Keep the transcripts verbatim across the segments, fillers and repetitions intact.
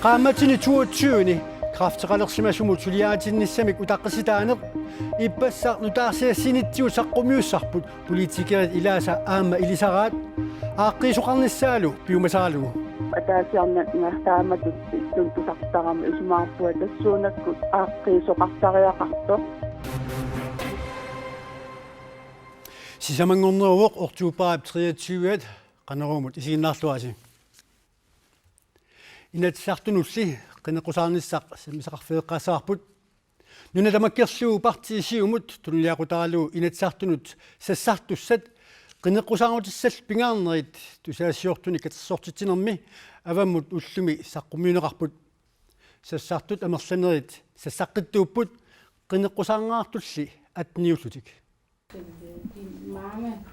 Qaammatini toogtyveni kræfteqalersimasumut suliaritinnissamik utaqqisitaaneq ippassaq nutaarsiassinitsigut saqqummiussarput politikerit ilaasa aamma ilisaraat aaqqiisoqarnissaalu piumasaralugu. Ataasiarnanga taamatut ittunik tusartarami isumaqarpunga tassuunakkut aaqqiisoqartariaqartoq. Sisamanngorneruvoq oktobarip treogtyve-at Qanorooq isiginnaarluarisi. Inatsisartunulli qineqqusaarnissaq sammisaqarfigeqqaassavarput. Nuna tamakkerlugu partii Siumut tunuliaqutaralugu Inatsisartunut sassartussat qineqqusaarutissallu pingaarnerit tusagassiortunik katersortitsinermi avammut ullumi saqqummiunneqarput. Sassartut amerlanerit sassaqqittuupput qineqqusaarngaartulli atteniullutik.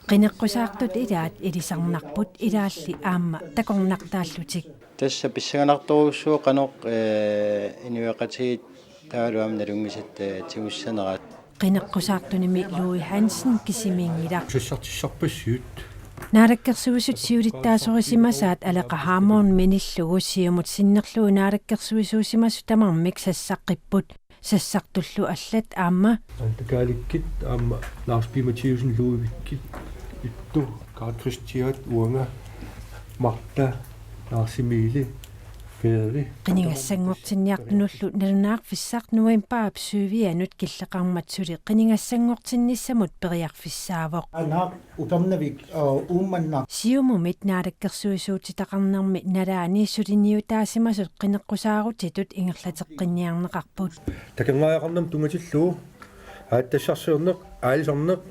Qineqqusaartut ilaat ilisarnarput ilaalli aamma takornartaallutik. Tassa pissanganartorujussuuvoq qanoq, eh, inuiaqatigiit taavalu aamma nalunngisat, eh, tigussanerat. Qineqqusaartunimi Louis Hansen kisimiinngilaq. Sassartissarpassiuk? Naalakkersuisut siulittaasorisimasaat Aleqa Hammond minillugu Siumut sinnerlugu naalakkersuisuusimasut tamarmik sassaqqipput. Sassartullu allat aamma. Anta Kaalikkit aamma Lars P. Mathiussen Luivikkit Ittu Karl Kristiat uanga Marta Lars Emili Feri. Qinigassanngortinniartunullu nalunaarfissaq novembarip syvianut killeqarmat suli qinigassanngortinnissamut periarfissaavoq. Anaaq Upernavik, aa, Uummannaq. Siumumit naalakkersuisuutitaqarnermi nalaani suliniutaasimasut qineqqusaarutitut ingerlateqqinniarneqarput. Takornariaqarnermut tunngatillugu aatsitassarsiorneq, aalisarneq,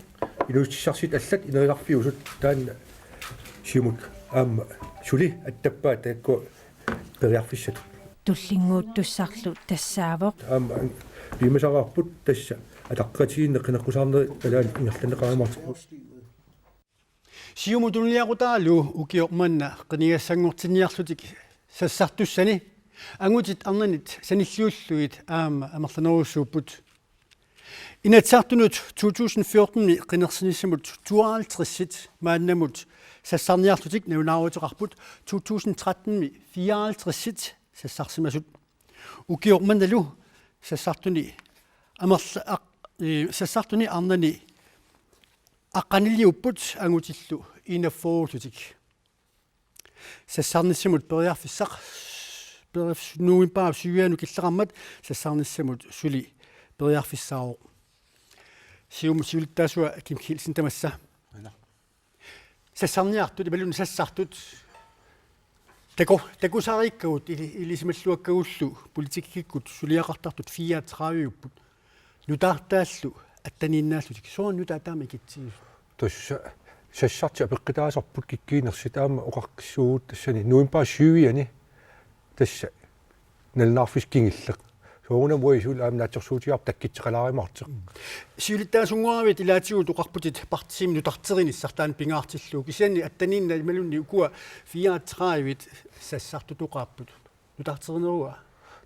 inuussutissarsiutit allat ineriarfiusut taanna Siumut aamma suli attappaat taakku periarfissatut. Tullinnguuttussarlu tassaavoq. Aamma piumasaraarput tassa ataqqatigiinneq qineqqusaarnerit nalaani ingerlanneqarumaartigut. Siumut tunuliaqutaralugu ukioq manna qinigassanngortinniarlutik sassartussani angutit arnanit sanilliullugit aamma amerlanerujussuupput. Inatsisartunut to tusind fjorten-imi qinersinissamut tooghalvtredsit maannamut sassarniarlutik nalunaaruteqarput to tusind tretten-imi fireoghalvtredsit sassarsimasut. Ukioq mannalu sassartuni amerla-, aq-, ee, sassartuni arnani aqqaniliupput angutillu enogfyrrelutik. Sassarnissamut periarfissaq, periarfis-, novembarip syvianut killeqarmat sassarnissamut suli periarfissaavoq. Siumut siulittaasua Kim Kielsen tamassa. Aana. Sassarniartut, imaluunniit sassartut. Taku-, takusariikkagut ili-, ilisimalluakkagullu politikkikkut suliaqartartut fireogtredive-upput. Nutaartaallu attaniinnaallutik. Soorlu nutaat taama ikitsigisut? Tassa sassartut apeqqutaasarput kikkuunersut aamma oqaqqissuugut tassani novembarip syviani tassa nalunaarfissaq kingulleq. Soorunami uagut suli aamma naatsorsuutigaarput takkuttoqalaarumaartoq. Siulittaasunngoravit ilaatigut oqarputit partiimi nutarterinissaq taanna pingaartillugu. Kisianni attaniinnaq imaluunniit ukua fireogtredive-t sassartut oqaapput. Nutarterinerua?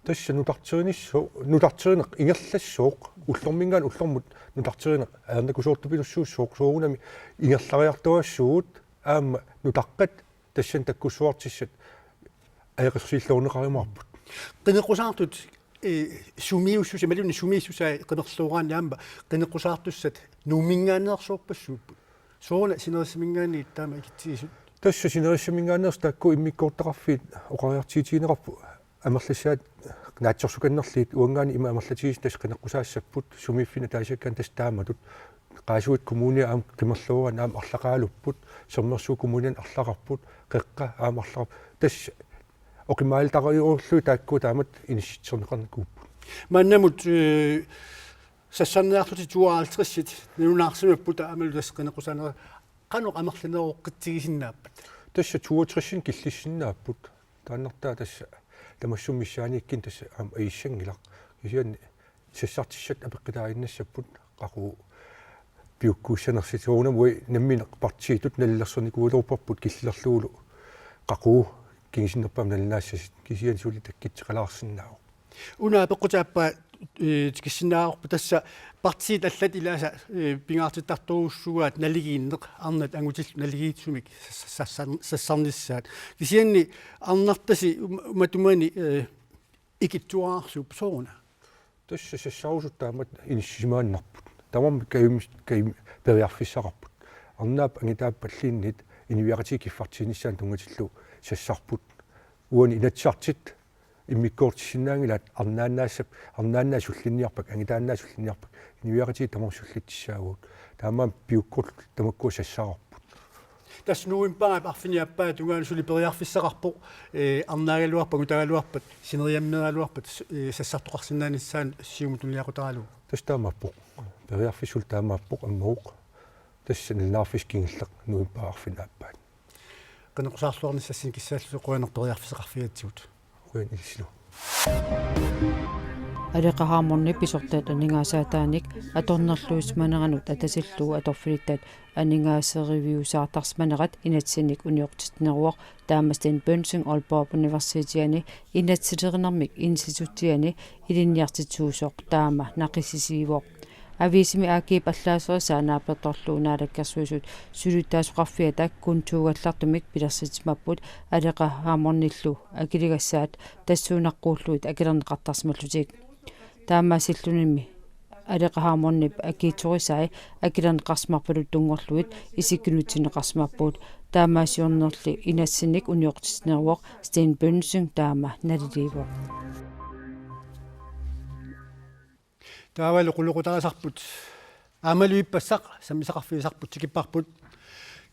Tassa nutarterinissooq, nutarterineq ingerlassooq, ullorminngaanniit ullormut nutarterineq ajornakusoortupilussuussooq, soorunami ingerlariartuaassuugut aamma nutaqqat tassani takkussuartissat ajoqersuilluarneqarumaarput. Qineqqusaartut, ee, sumiussusa-, imaluunniit sumiissusai qimerlooraanni aamma qineqqusaartussat Nuumminngaanneersoorpassuupput. Sooruna sinerissaminngaanniit taama ikitsigisut? Tassa sinerissaminngaanneersut taakku immikkoortitaqarfiit oqariartuutigineqarput amerlassaat naatsorsukannerlugit uanngaanniit ima amerlatigisut tassa qineqqusaassapput sumiiffinni ataasiakkaani tassa taamatut. Qaasuit Kommunia aamma qimerlooraanni aamma arlaqaalupput, Sermersuup Kommunia arlaqarput, Qeqqa aamma arlaqarpoq. Tassa oqimaalutariullugit taakku taamatut inissitserneqarnikuupput. Maannamut, ee, sassarniarlutik tooghalvtredsit nalunaarsimapput aammalu tassa qineqqusaanera qanoq amerlanerooqqitsigisinnaappat? Tassa tooghalvtredsinik killissinnaapput. Taannartaa tassa tamassuma missaaniikkunni tassa aamma ajussanngilaq. Kisianni sassartissat apeqqutaaginnassapput qaqugu piukkuussanersut. Soorunami uagut nammineq partiitut nalilersernikuugaluarparput killilerlugulu qaqugu kingusinnerpaamik nalunaassasut, kisianni suli takkuttoqalaarsinnaavoq. Una apeqqutaappat Ee, tikissinnaavarput tassa partiit allat ilaasa, ee, pingaartittartorujussuugaat naligiinneq arnat angutillu naligiissumik sas-, sas-, sassarnissaat. Kisianni arnartasi um-, matumani, ee, ikittuararsuup sooruna. Tassa sassarusutut taamatut inissisimaannarput. Tamarmik kajum-, kajum-, periarfissaqarput. Arnaap angutaapalluunniit inuiaqatigiit kiffartuunissaannut tunngatillugu sassarput. Uani Inatsisartut immikkoortissinnaanngilaat arnaannaassap-, arnaannaat sullinniarpakka, angutaannaat sullinniarpakka, inuiaqatigiit tamarmik sullitsissaagut. Taamaammat piukkullu tamakkua sassararput. Tassa novembarip arfineq-aappaata tungaanut suli periarfissaqarpoq, ee, arnaagaluarpat, angutaagaluarpat, sineriammeeraluarpat, s-, ee, sassartoqarsinnaanissaanut Siumut tunuliaqutaralugu. Tassa taamaappoq. Periarfissaq suli taamaappoq ammavoq. Tassa nalunaarfissaq kingulleq novembarip arfineq-aappaat. Qineqqusaarluarnissassinnik kissaallusi, qujanaq periarfissaqarfigigatsigut. Qujan ilislu. Aleqa Hammondip pisortat aningaasaataanik atornerluissimaneranut atatillugu atorfilittat aningaaseriviusaartarsimanerat inatsisinnik unioqqutitsineruvoq, taama Steen Bendtsen Aalborg Universitetiani inatsisilerinermik institutiani ilinniartitsisuusoq taama naqisisiivoq. Aviisimi A G-p allaaserisaa naapertorlugu Naalakkersuisut siulittaasoqarfiata Guntuugallartumik pilersitsimapput Aleqa Hammondillu akiligassaat tassuunaqquullugit akilerneqartarsimallutik. Taamaasillunimi Aleqa Hammondip akiitsorisai akilerneqarsimarpaluttunngorlugit isikkunutsinneqarsimapput. Taamaasiornerli inatsisinnik unioqqutitsineruvoq Steen Bendtsen taama naliliivoq. Taavalu qulequtarisarput. Aammalu ippassaq sammisaqarfigisarput tikipparput.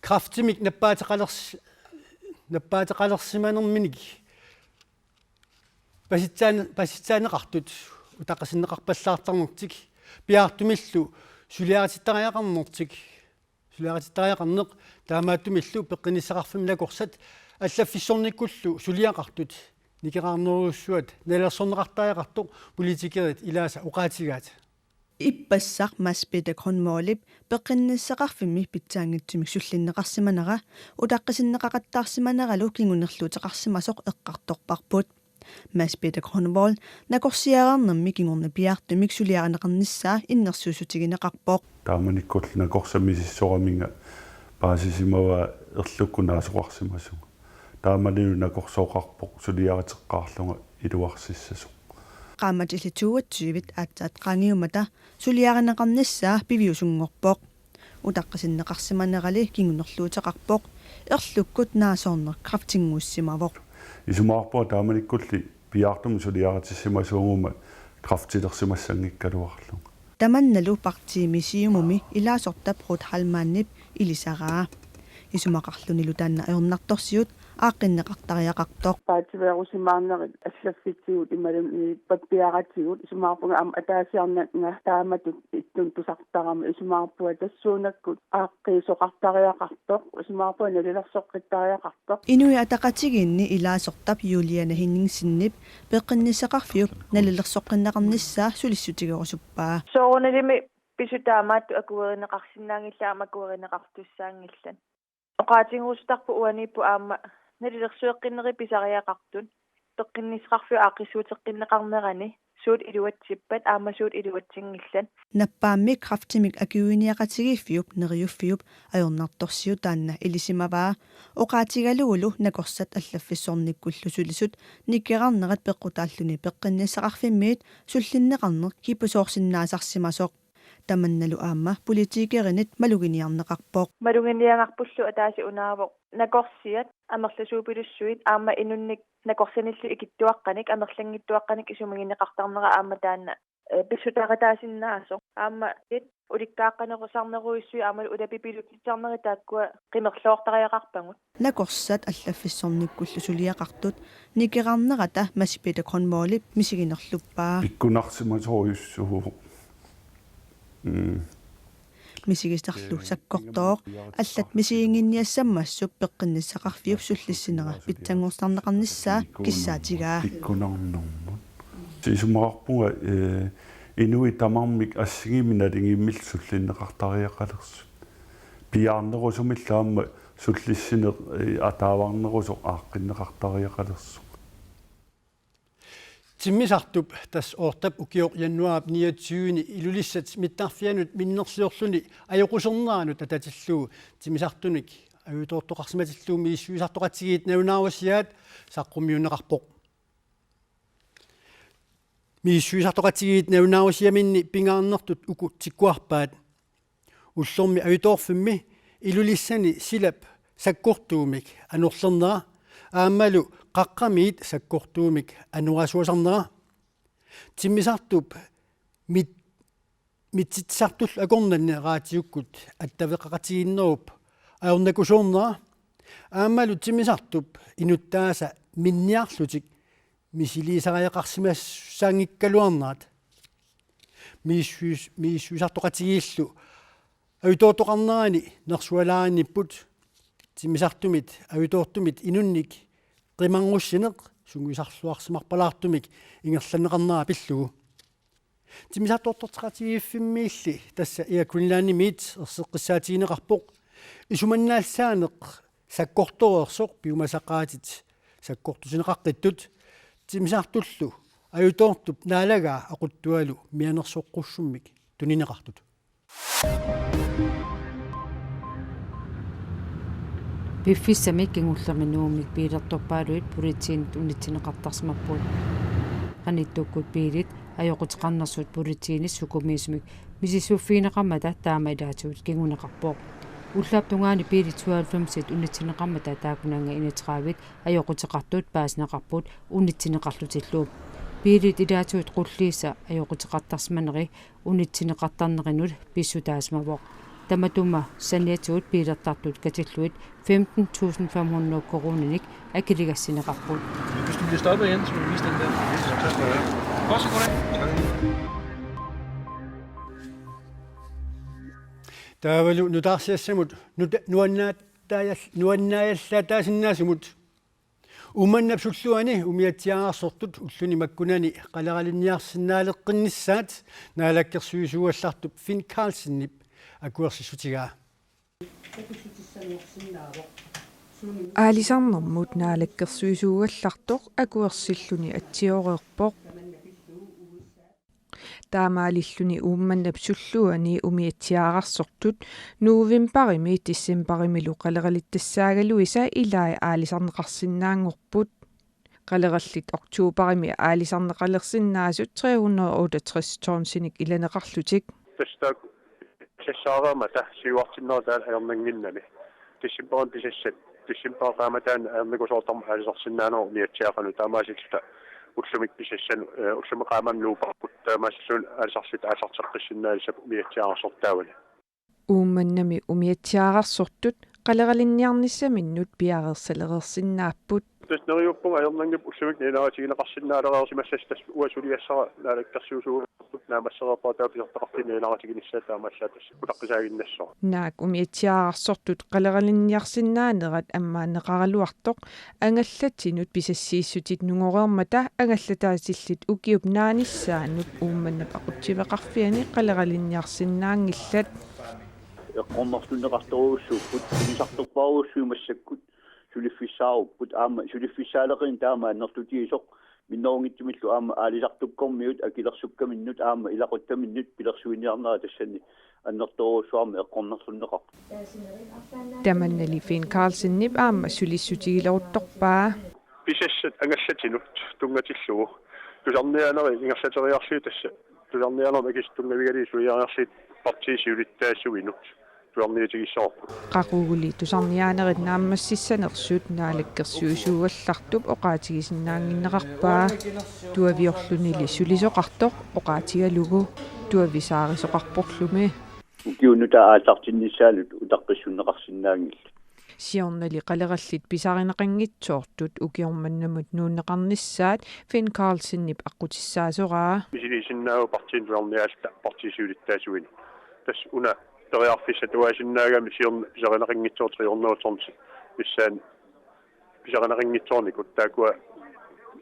Kræftimik nappaateqalers-, nappaateqalersimanerminik pasitsaan-, pasitsaaneqartut utaqqisinneqarpallaartarnertik, piaartumillu suliaritittariaqarnertik, suliaritittariaqarneq, taamaattumillu peqqinnissaqarfimmi nakorsat allaffissornikkullu suliaqartut nikerarnerujussuat nalilersorneqartariaqartoq politikerit ilaasa oqaatigaat. Ippassaq Mads Peter Grønvoldip peqqinnissaqarfimmi pitsaanngitsumik sullinneqarsimanera utaqqisinneqaqattaarsimaneralu kingunerluuteqarsimasoq eqqartorparput. Mads Peter Grønvold nakorsiareernermi kingorna piaartumik suliarineqarnissaa innersuussutigineqarpoq. Taamanikkullu nakorsat misissoraminga paasisimavaa erlukkut naasoqarsimasunga. Taamanilu nakorsooqarpoq suliariteqqaarlunga iluarsissasoq. Qaammatilli toogtyve aatsaat qaangiummata suliarineqarnissaa piviusunngorpoq. Utaqqisinneqarsimanerali kingunerluuteqarpoq, erlukkut naasoorneq kræftinnguussimavoq. Isumaqarpunga taamanikkulli piaartumik suliaritissimasuuguma kræftilersimassanngikkaluarlunga. Tamannalu partiimi Siumumi ilaasortap Ruud Heilmannip ilisaraa. Isumaqarlunilu taanna ajornartorsiut aaqqinneqartariaqartoq. Paatsiveerusimaarnerit allaffitsigut imaluunniit pappiaratigut, isumaqarpunga aamma ataasiarnanga taamatut ittunik tusartarama, isumaqarpunga tassuunakkut aaqqiisoqartariaqartoq, isumaqarpunga nalilersoqqittariaqartoq. Inuit Ataqatigiinni ilaasortap Juliane Henningsenip peqqinnissaqarfiup nalilersoqqinneqarnissaa sulissutigerusuppaa. Soorunalimi pisut taamaattut akuerineqarsinnaanngillat aamma akuerineqartussaanngillat. Oqaatigerusutarput uaniippoq aamma nalilersueqqinnerit pisariaqartut, peqqinnissaqarfiup aaqqissuuteqqinneqarnerani suut iluatsippat aamma suut iluatsinngillat. Nappaammik kræftimik akiuiniaqatigiiffiup Neriuffiup ajornartorsiut taanna ilisimavaa, oqaatigalugulu nakorsat allaffissornikkullu sulisut nikerarnerat peqqutaalluni peqqinnissaqarfimmiit sullinneqarneq kipusoorsinnaasarsimasoq. Tamannalu aamma politikerinit maluginiarneqarpoq. Maluginiagarpullu ataaseq unaavoq nakorsiat amerlasuupilussuit aamma inunnik nakorsanillu ikittuaqqanik amerlanngittuaqqanik isumagineqartarnera aamma taanna, ee, pissutaaqataasinnaasoq. Aamma it ulikkaaqqanerusarnerujussuit aamma ulapipilutitsarnerit taakkua qimerloortariaqarpagut. Nakorsat allaffissornikkullu suliaqartut nikerarnerata Mads Peter Grønvoldip misiginerluppaa. Pikkunarsimasorujussuuvoq. Mm. Misigisarlu sakkortooq allat misiginnginniassammassuk peqqinnissaqarfiup sullissinera pitsanngorsarneqarnissaa kissaatigaa. Pikkunarnermut. Isumaqarpunga, ee, inuit tamarmik assigiimmik naligiimmillu sullinneqartariaqalersut. Piaarnerusumillu aamma sullissineq, ee, ataavarnerusoq aaqqinneqartariaqalersoq. Timmisartup, tassa Oortap, ukioq januaarip niogtyvende Ilulissat mittarfianut minnerliorluni ajoquserneranut atatillugu timmisartunik ajutoortoqarsimatillugu misissuisartoqatigiit nalunaarusiaat saqqummiunneqarpoq. Misissuisartoqatigiit nalunaarusiaminni pingaarnertut uku tikkuarpaat: ullormi ajutoorfimmi Ilulissani silap sakkortuumik anorlernera aammalu qaqqamiit sakkortuumik anorersuisarnera, timmisartup mit-, mitsitsisartullu akornanni raatiukkut attaveqaqatigiinnerup ajornakusoornera aammalu timmisartup inuttaasa minniarlutik misiliisariaqarsimassanngikkaluarnerat. Misissuis-, misissuisartoqatigiillu ajutoortoqarnerani nersualaarinnipput timmisartumit ajutoortumit inunnik qimarngussineq sungiusarluarsimarpalaartumik ingerlanneqarnera pillugu. Timmisartoortortaqatigiiffimmiilli, tassa Air Greenlandimiit, erseqqissaatigineqarpoq isumannaallisaaneq sakkortoreersoq piumasaqaatit sakkortusineqaqqittut, timmisartullu ajutoortup naalagaa aquttualu mianersoqqussummik tunineqartut. Piffissami kingullermi Nuummik biilertorpaaluit politiinit unitsinneqartarsimapput. Qanittukkut biilit ajoquteqarnersut politiinit sukumiisumik misissuiffigineqarmata taama ilaatigut kinguneqarpoq. Ullaap tungaani biilit syvoghalvfemsit unitsinneqarmata taakkunannga enogtredivit ajoquteqartut paasineqarput unitsinneqarlutillu. Biilit ilaatigut qulliisa ajoquteqartarsimaneri unitsinneqartarnerinut pissutaasimavoq. Tamatuma saniatigut biilertartut katillugit femten tusind fem hundrede koruuninik akiligassinneqarput. Hvis du bliver stoppet igen, så må du vise den der. Yes, tak skal du have. Godt så, goddag. Taavalu nutaarsiassamut nuta-, nuannaataajal-, nuannaajallaataasinnaasumut Uummannap sulluani umiatsiaararsortut ulluni makkunani qaleralinniarsinnaaleqqinnissaat naalakkersuisuugallartup Finn Carlsenip akuersissutigaa. Aalisarnermut naalakkersuisuugallartoq akuersilluni atsioreerpoq. Taamaalilluni Uummannap sulluani umiatsiaararsortut novembarimi decembarimilu qaleralittassaagalugisa ilai aalisarneqarsinnaanngorput. Qalerallit oktobarimi aalisarneqalersinnaasut tre hundrede og otteogtres tonsinik ilaneqarlutik. Tassa taakku pisassaareermata siuartinnerat taanna ajornannginnami. Decembarimi pisassat, decembarip qaammataani ajornakusoortarmat aalisarsinnaanerat umiatsiaaqanut, taamaasilluta ullumi pisassanut, eh, ullumi qaammammi nuupput, taamaasilluta aalisarluta aalisarteqqissinnaalissapput umiatsiaararsortut taavani. Uummannami umiatsiaararsortut qaleralinniarnissaminnut piareersalereersinnaapput. Tassa neriuppunga ajornanngippat ullumikkut niilaarutigineqarsinnaalereersimassasut, tassa uanga suliassara naalakkersuisuugallartut naammassereerpara taava pisortaqarfinnut niilaarutiginissaat taamaallaat tassa utaqqisaaginnassaaq. Naak umiatsiaararsortut qaleralinniarsinnaanerat ammaanneqaraluartoq angallatinut pisassiissutit nungoreermata angallataatillit ukiup naanissaanut Uummannap aqutsiveqarfiani qaleralinniarsinnaanngillat. Eqqornerlunneqartorujussuupput, sulisartorpassuit massakkut suliffissaarupput, aamma suliffissaaleqineq taama annertutigisoq, minnerunngitsumillu aamma aalisartukkormiut akilersukkaminnut aamma ilaquttaminnut pilersuiniarnera tassani annertoorujussuarmik eqqornerlunneqarpoq. Tamannali Finn Carlsenip aamma sulissutigileruttorpaa. Pisassat angallatinut tunngatillugu tusarniaanerit ingerlateriarlugit, tassa tusarniaanermut akissut tunngavigalugit suliariarlugit partiit siulittaasuinut tusarniutigissavarput. Qaquguli tusarniaanerit naammassissanersut naalakkersuisuugallartup oqaatigisinnaannginnerarpaa. Tuaviorlunili sulisoqartoq oqaatigalugu tuavisaarisoqarporlumi. Ukiunut aalisartinnissaanut utaqqissunneqarsinnaanngillat. Siornali qalerallit pisarineqanngitsoortut ukioq mannamut nuunneqarnissaat Finn Carlsenip aqqutissaasoraa. Misiliisinnaavoq partiinut tusarniaalluta partiit siulittaasuinut. Tassa una periarfissaq tuaasinnaagami siorna pisarineqanngitsoortut tre hundrede tonsit missaanni pisarineqanngitsoornikut, taakkua,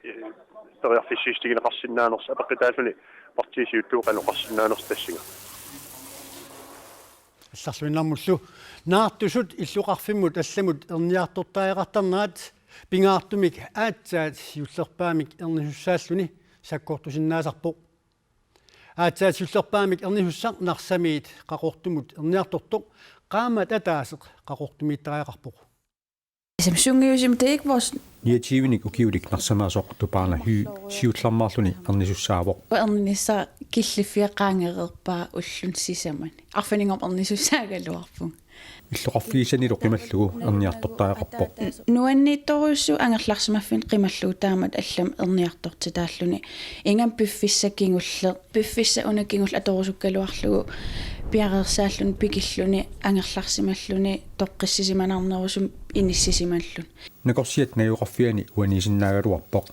eh, periarfissiissutigineqarsinnaanersut apeqqutaalluni partiit siulliit qanoq oqarsinnaanersut tassunga. Allarluinnarmullu naartusut illoqarfimmut allamut erniartortariaqartarnerat pingaartumik aatsaat siullerpaamik ernisussaalluni sakkortusinnaasarpoq. Aatsaat siullerpaamik ernisussaq Narsamiit Qaqortumut erniartortoq qaammat ataaseq Qaqortumiittariaqarpoq. Som sungiusimi, det er ikke vores niogtyvenik ukiulik Narsamaasoq Tupaana Høegh siullermaarluni ernisussaavoq. Ernissaq killiffia qaangereerpaa ulluni sisamani. Arfininngormat ernisussaagaluarpunga. Illoqarfigisanilu qimallugu erniartortariaqarpoq. Nuanniittorujussuuvoq angerlarsimaffinni qimallugu taamatut allamik erniartortitaalluni. Ingammik piffissaq kingulleq, piffissaq una kingulleq atorusukkaluarlugu piareersaalluni pikilluni angerlarsimalluni toqqissisimanarnerusumik inissisimalluni. Nakorsiat najugaqarfiani uaniisinnaagaluarpoq.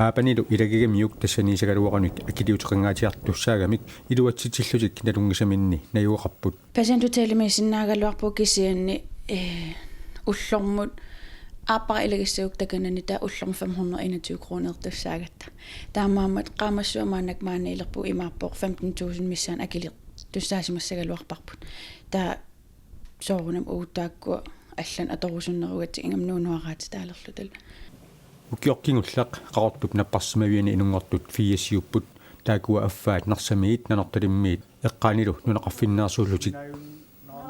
Aappanilu ilagigamiuk tassaniisagaluarunik akiliuteqangaatsiartussaagamik iluatsitsillutik nalunngisaminni najugaqarput. Patienthotelimiisinnaagaluarpugut kisianni, eh, ullormut aappara ilagissagukku takanani taava ullormut fem hundrede og enogtyve kronertussaagatta. Taamaammat qaamassuaq maannakkut maaniilerpugut imaappoq femten tusind missaani akilitussaasimassagaluarparput. Taava soorunami uagut taakkua allanut atorusunnerugatsigit ingammik nuunuaraatitaalerluta. Ukioq kingulleq Qaqortup napparsimaviani inunngortut firsiupput, taakkua affaat Narsamiit, Nanortalimmiit eqqaanilu nunaqarfinneersuullutik.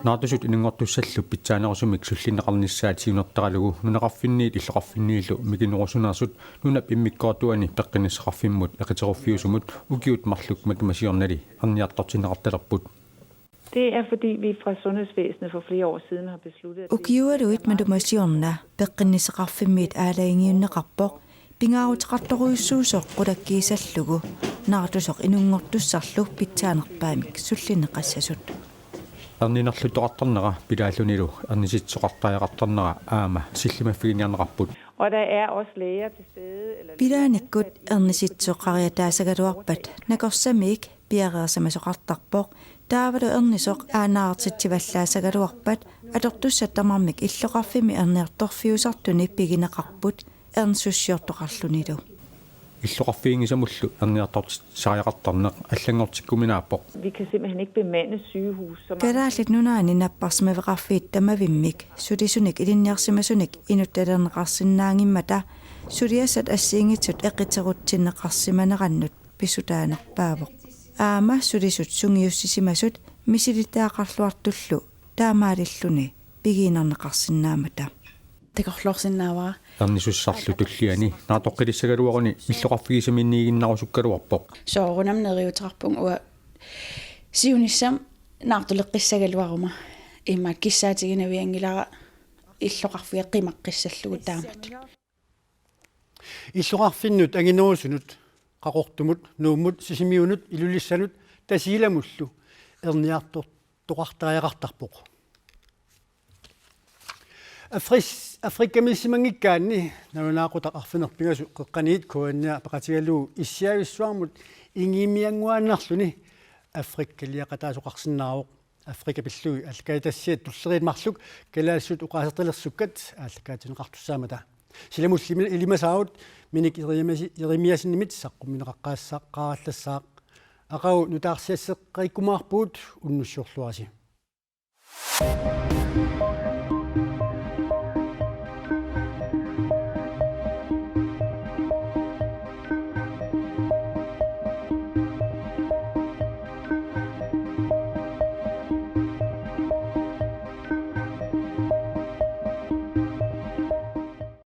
Naartusut inunngortussallu pitsaanerusumik sullinneqarnissaat siunertaralugu nunaqarfinniit illoqarfinniillu mikinerusunersut nunap immikkoortuani peqqinnissaqarfimmut eqiteruffiusumut ukiut marluk matuma siornali erniartortinneqartalerput. Det er, fordi vi fra sundhedsvæsenet for flere år siden har besluttet, at det Ukiualuit matuma siorna peqqinnissaqarfimmiit aalajangiunneqarpoq pingaaruteqartorujussuusoq qulakkiisallugu naartusoq inunngortussarlu pitsaanerpaamik sullinneqassasut. Erninerluttoqartarnera pilaallunilu ernisitsisoqartariaqartarnera aamma sillimaffiginiarneqarput. Og der er også læger til stede, eller Pilaanikkut ernisitsisoqariataassagaluarpat nakorsamiik piareersimasoqartarpoq, taavalu ernisoq aanaartitsivallaasagaluarpat atortussat tamarmik illoqarfimmi erniartorfiusartuni pigineqarput ernisussiortoqarlunilu. Illoqarfiginngisamullu erniartortitsisariaqartarneq allanngortikkuminaappoq. Vi kan simpelthen ikke bemande sygehus, så mange Kalaallit Nunaanni napparsimaveqarfiit tamavimmik sulisunik ilinniarsimasunik inuttalerneqarsinnaanngimmata suliassat assigiinngitsut eqiterutsinneqarsimanerannut pissutaanerpaavoq. Aamma sulisut sungiussisimasut misilittagaqarluartullu taamaalilluni pigiinnarneqarsinnaammata. Takorloorsinnaavara. Ernisussarlu tulliani naartoqqilissagaluaruni illoqarfigisaminniiginnarusukkaluarpoq. Soorunami neriuuteqarpunga uanga siunissami naartuleqqissagaluaruma. Immaqa kissaatiginnavianngilara illoqarfiga qimaqqissallugu taamatut. Illoqarfinnut anginerusunut, Qaqortumut, Nuummut, Sisimiunut, Ilulissanut, Tasiilamullu erniartortoqartariaqartarpoq. Afris-, Afrikamiissimanngikkaanni nalunaaqutaq arfineq-pingasut qeqqaniit K N R peqatigalugu issiavissuarmut ingiimiannguaannarluni Afrikaliaqataasoqarsinnaavoq. Afrika pillugit aallakaatitassiat tulleriit marluk kalaallisut oqaasertalersukkat aallakaatinneqartussaammata. Silamulli ilimasaarut Minik Jeremias-, Jeremiassenimit saqqummiunneqaqqaassaaq, qaarallassaaq. Aqagu nutaarsiasseqqikkumaarpugut, unnussiorluarisi.